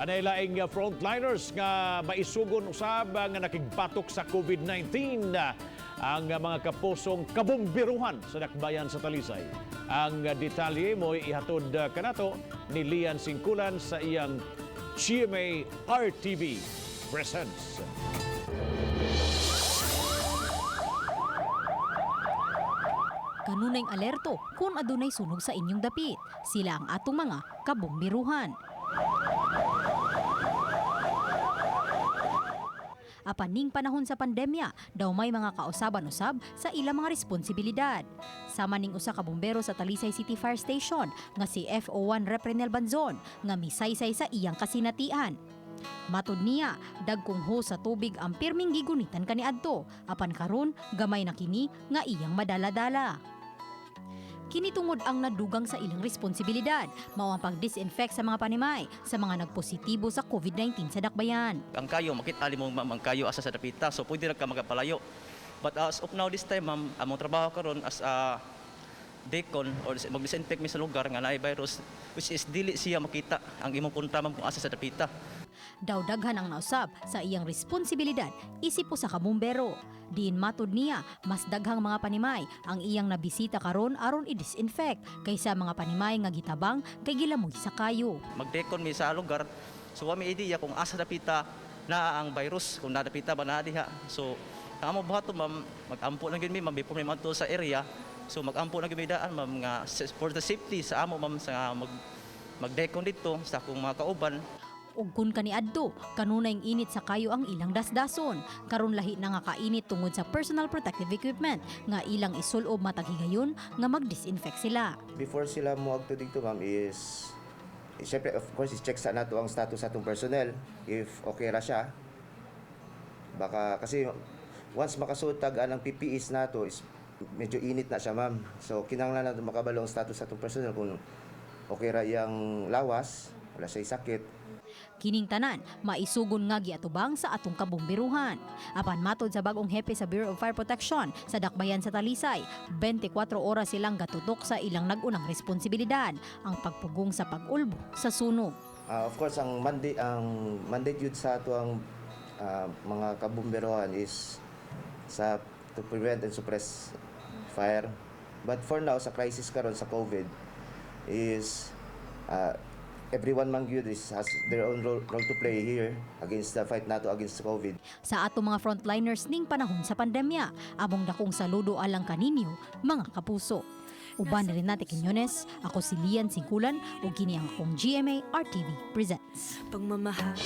Anay laing frontliners nga maisugon usab nga nakigbatok sa COVID-19, ang mga kapusong kabumbiruhan sa dakbayan sa Talisay. Ang detalye mo ihatod kanato ni Lian Singkulan sa iyang GMA RTV Presents. Kanunayng alerto kung adunay sunog sa inyong dapit. Sila ang atong mga kabumbiruhan. Apan ning panahon sa pandemya, daw may mga kausaban usab sa ilang mga responsibilidad. Sama ning usa ka bumbero sa Talisay City Fire Station nga si FO1 Reprenel Banzon nga misaysay sa iyang kasinatian. Matod niya, dagkong ho sa tubig ang pirming gigunitan kaniadto, apan karon gamay na kini nga iyang madala-dala. Kini tungod ang nadugang sa ilang responsibilidad, mao ang pag-disinfect sa mga panimay sa mga nagpositibo sa COVID-19 sa dakbayan. Ang kayo makita mo, ma'am, ang kayo asa sa dapita, so pwede ra ka magapalayo. But as of now, this time, ma'am, among trabaho karon as a decon or mag-disinfect mi sa lugar nga naay virus, which is dili siya makita ang imong punta, ma'am, kung asa sa dapita. Daw daghan ang nausab sa iyang responsibilidad isip usa ka bumbero. Diin matod niya, mas daghang mga panimay ang iyang nabisita karon aron i-disinfect kaysa mga panimay nga gitabang kay gilamoy sa kayo. Mag-decon mi sa lugar, so wa mi idea kung asa dapita naa ang virus, kung nadapita ba naa diha. So ang amo buhaton, ma'am, mag-ampo lang gyud mi, ma'am, before mi madto sa area. So mag-ampo lang gyud mi daan, ma'am, nga for the safety sa amo, ma'am, sa mag-decon dito sa akong mga kauban. Ug kun kaniadto, kanunayng init sa kayo ang ilang dasdason. Karon lahi na nga kainit tungod sa personal protective equipment nga ilang isulob matag higayon nga mag-disinfect sila. Before sila moadto dito, ma'am, is siyempre, of course, is check sa nato ang status sa atong personnel if okay ra siya. Baka kasi once makasuot tag anang PPEs nato is medyo init na siya, ma'am. So kinahanglan nato makabalo ang status sa atong personnel kung okay ra iyang lawas, wala siya sakit. Kining tanan, maisugon nga giatubang sa atong kabumbiruhan. Apan matod sa bagong hepe sa Bureau of Fire Protection sa dakbayan sa Talisay, 24 oras silang gatutok sa ilang nag-unang responsibilidad, ang pagpugong sa pag-ulbo sa sunog. Of course, ang mandate yun sa ato ang mga kabumberohan is sa to prevent and suppress fire. But for now, sa crisis karon sa COVID is everyone man gyud is has their own role to play here against the fight nato against COVID. Sa atong mga frontliners ning panahon sa pandemya, among dakong saludo alang kaninyo, mga kapuso. Uban ni Renate Quiñones, ako si Lian Singkulan ug kini ang akong GMA RTV Presents. Pagmamahal.